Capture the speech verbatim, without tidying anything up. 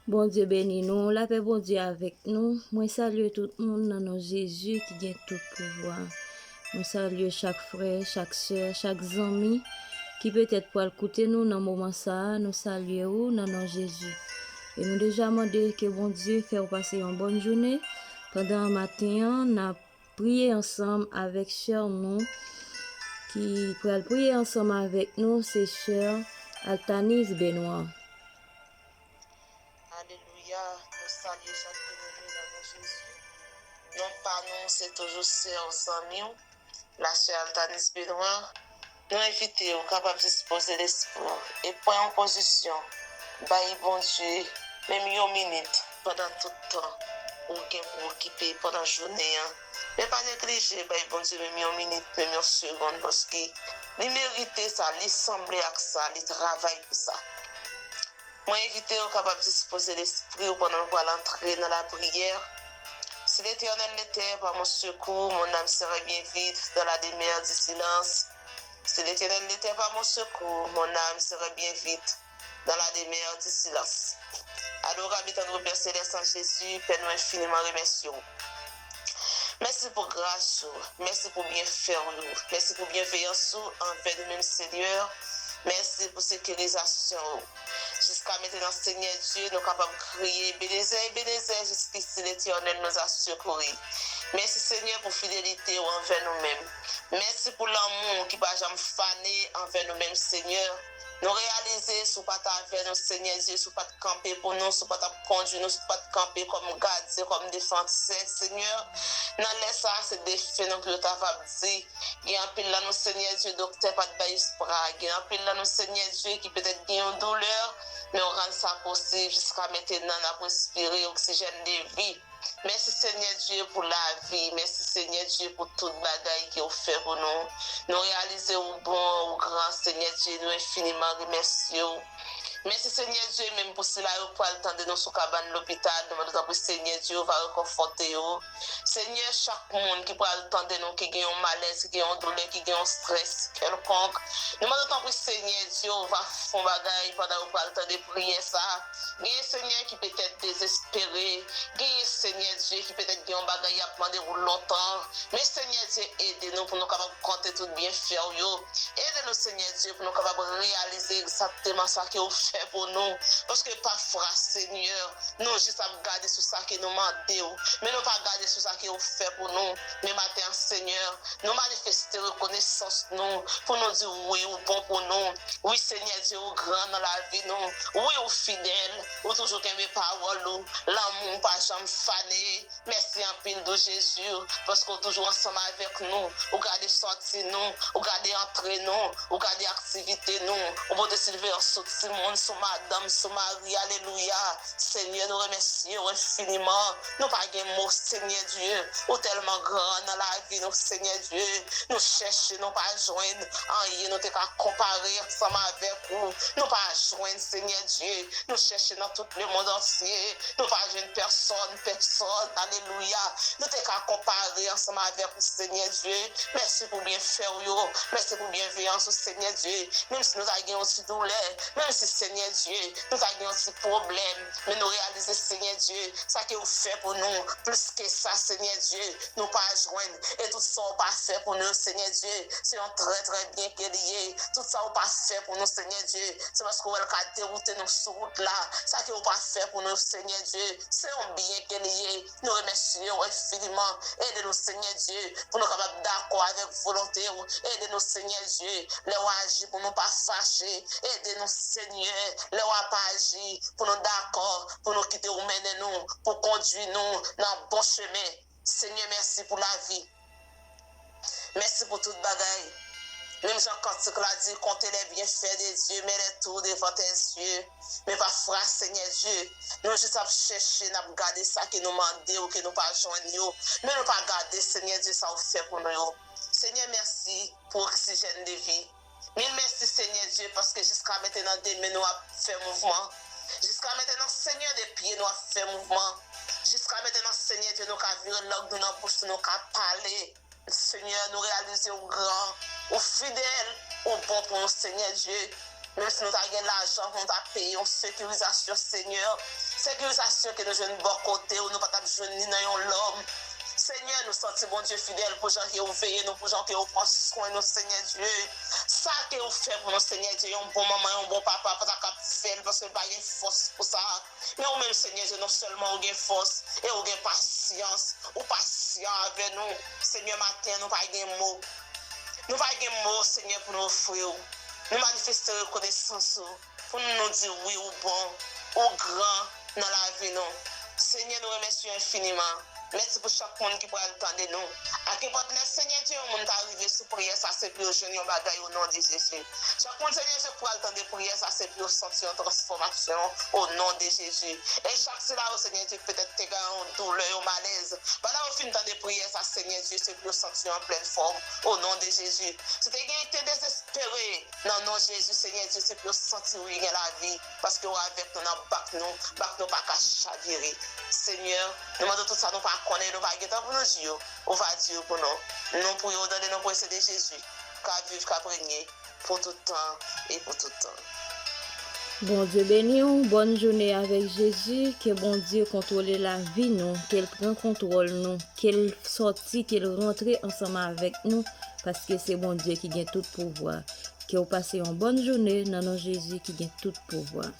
Bondye beni nou, lapè Bondye avèk nou. Mwen salye tout moun nan non Jezi ki gen tout pouvwa. Mwen salye chak frè, chak sè, chak zanmi ki petèt pral koute nou nan moman sa a, nou salye ou nan non Jezi. E nou deja mande ke Bondye fè w pase yon bòn jounen. Pandan maten an, n ap priye ansanm avèk sè nou ki pral priye ansanm avèk nou, se sè Altanis Benoit. Alelouya, nou salye chak grenn nan non Jezi. Non pa nou, se toujou sè w, zanmi w, la sè Altanis Benoit. Nou envite w kapab dispoze lespri w e pran yon pozisyon. Bay Bondye menm yon minit pandan tout tan ou gen pou okipe pandan jounen an. Men pa neglije bay Bondye menm yon minit, menm yon segonn, paske li merite sa, li sanble ak sa, li travay pou sa. Mwen envite w kapab dispoze lespri w pandan nou pral antre nan lapriyè. Si l'Éternel n'était pas mon secours, mon âme serait bien vite dans la demeure du silence. Si l'Éternel n'était pas mon secours, mon âme serait bien vite dans la demeure du silence. Adorable et tendre Père Céleste en Jésus, Pè, nou enfiniman remèsye w. Mèsi pou gras ou, mèsi pou byenfè w yo, mèsi pou byenveyans ou anvè nou menm, Senyè. Mèsi pou sekirizasyon ou. Jiska mentnan, Senyè Dye, nou kapab kriye, Ebenezè, Ebenezè, jusqu'ici l'Éternel nous a secourus. Mèsi, Senyè, pou fidelite ou anvè nou menm. Mèsi pou lanmou ki pa janm fane anvè nou menm, Senyè. Nou reyalize si w pa t avè nou, Senyè Dye, si w pa t kanpe pou nou, si w pa t ap kondui nou, si w pa t kanpe kòm gadyen, kòm defansè, Senyè, nan lè sa a, se defen nou pou yo ta va di. Gen anpil nan nou, Senyè Dye, doktè pa t bay espwa. Gen anpil nan nou, Senyè Dye, ki petèt gen yon doulè, men w rann sa posib jiska mentnan, n ap respire oksijèn de vi. Mèsi, Senyè Dye, pou lavi. Mèsi, Senyè Dye, pou tout bagay ke w fè pou nou. Nou reyalize ou bon, ou gran, Senyè Dye, nou enfiniman remèsye w. Mèsi, Senyè Dye, menm pou sila yo k pral tande nou sou kabann lopital, nou mande w tanpri, Senyè Dye, ou va rekonfòte yo. Senyè, chak moun ki pral tande nou, ki gen yon malèz, ki gen yon doulè, ki gen yon strès kèlkonk, nou mande w tanpri, Senyè Dye, ou va fè yon bagay pandan yo pral tande priyè sa a. Genyen, Senyè, ki petèt dezespere. Genyen, Senyè Dye, ki petèt gen yon bagay y ap mande w lontan. Men, Senyè Dye, ede nou pou nou kapab konte tout byenfè w yo. Ede nou, Senyè Dye, pou nou kapab reyalize egzakteman sa ke w fè pou nou. Paske pafwa, Senyè, nou jis ap gade sou sa ke nou mande w, men nou pa gade sou sa ke w fè pou nou. Men maten an, Senyè, nou manifeste rekonesans nou pou nou di wi, ou bon pou nou. Wi, Senyè Dye, ou gran nan lavi nou. Wi, ou fidèl. Ou toujou kenbe pawòl ou. Lanmou ou pa janm fane. Mèsi anpil, dou Jezi, paske w toujou ansanm avèk nou. Ou gade sòti nou, ou gade antre nou, ou gade aktivite nou. Ou pote silveyans sou timoun, sou madanm, sou mari. Alelouya. Senyè, nou remèsye w enfiniman. Nou pa gen mo, Senyè Dye. Ou tèlman gran nan lavi nou, Senyè Dye. Nou chèche, nou pa jwenn anyen nou te ka konpare ansanm avèk ou. Nou pa jwenn, Senyè Dye. Nou chèche nan tout lemonn antye. Nou pa jwenn pèsonn, pèsonn. Alelouya. Nou te ka konpare ansanm avèk ou, Senyè Dye. Mèsi pou byenfè w yo. Mèsi pou byenveyans ou, Senyè Dye. Menm si nou ta gen yon ti doulè, menm si, Senyè Dye, nou ta gen yon ti pwoblèm, men nou reyalize, Senyè Dye, sa ke w fè pou nou, plis ke sa, Senyè Dye, nou pa jwenn. E tout sa w pa fè pou nou, Senyè Dye, se yon trè, trè byen ke li ye. Tout sa w pa fè pou nou, Senyè Dye, se paske w wè l ka dewoute nou sou wout la. Sa ke w pa fè pou nou, Senyè Dye, se yon byen ke li ye. Nou remèsye w enfiniman. Ede nou, Senyè Dye, pou nou kapab dakò avèk volonte w. Ede nou, Senyè Dye, lè w aji pou nou pa fache. Ede nou, Senyè, lè w ap aji pou nou dakò, pou nou kite w mennen nou, pou kondui nou nan bon chemen. Senyè, mèsi pou lavi. Mèsi pou tout bagay. Menm jan kantik la di, compter les bienfaits de Dieu, mets-les tout devant tes yeux. Men pafwa, Senyè Dye, nou jis ap chèche, n ap gade sa ke nou mande w, ke nou pa jwenn yo. Men nou pa gade, Senyè Dye, sa w fè pou nou yo. Senyè, mèsi pou oksijèn de vi. Mil mèsi, Senyè Dye, paske jiska mentnan de men nou ap fè mouvman. Jiska mentnan, Senyè, de pye nou ap fè mouvman. Jiska mentnan, Senyè Dye, nou ka vire lang nou nan bouch nou, nou ka pale. Senyè, nou reyalize ou gran, ou fidèl, ou bon pou nou, Senyè Dye. Menm si nou ta gen lajan pou nou ta peye yon sekirizasyon, Senyè, sekirizasyon ke nou jwenn bò kote w, nou pa t ap jwenn li nan yon lòm. Senyè, nou santi Bondye fidèl pou jan ke w veye nou, pou jan ke w pran swen nou, Senyè Dye. Sa ke w fè pou nou, Senyè Dye, yon bon manman, yon bon papa pa ta kab fè l, paske l pa gen fòs pou sa. Men ou menm, Senyè Dye, non sèlman ou gen fòs e ou gen pasyans, ou pasyan avè nou. Senyè, maten an, nou pa gen mo. Nou pa gen mo, Senyè, pou nou ofri w. Nou manifeste rekonesans ou, pou nou, nou di wi, ou bon, ou gran nan lavi nou. Senyè, nou remèsye w enfiniman. Mèsi pou chak moun ki pral tande nou. A kenpòt lè, Senyè Dye, yon moun ta rive sou priyè sa, se pou yo jwenn yon bagay o non de Jezi. Chak moun, Senyè Dye, pral tande priyè sa, se pou yo santi yon transfòmasyon o non de Jezi. E chak sila yo, Senyè Dye, petèt te gen yon doulè, yon malèz. Pandan yo fin tande priyè sa, Senyè Dye, se pou yo santi yo an plèn fòm o non de Jezi. Si te gen te dezespere, nan non Jezi, Senyè Dye, se pou yo santi wi gen lavi, paske ou avèk nou nan bak nou, bak nou pa ka chavire. Senyè, nou mande tout sa nou pa konnen, nou pa gen tan pou nou di yo, ou va di yo pou nou. Nou priye w nan non presye de Jezi, k ap viv, k ap renye pou tout tan e pou tout tan. Bondye beni w, bòn jounen avèk Jezi, ke Bondye kontwole lavi nou, ke l pran kontwòl nou, ke l sòti, ke l rantre ansanm avèk nou, paske se Bondye ki gen tout pouvwa. Ke w pase yon bòn jounen nan non Jezi ki gen tout pouvwa.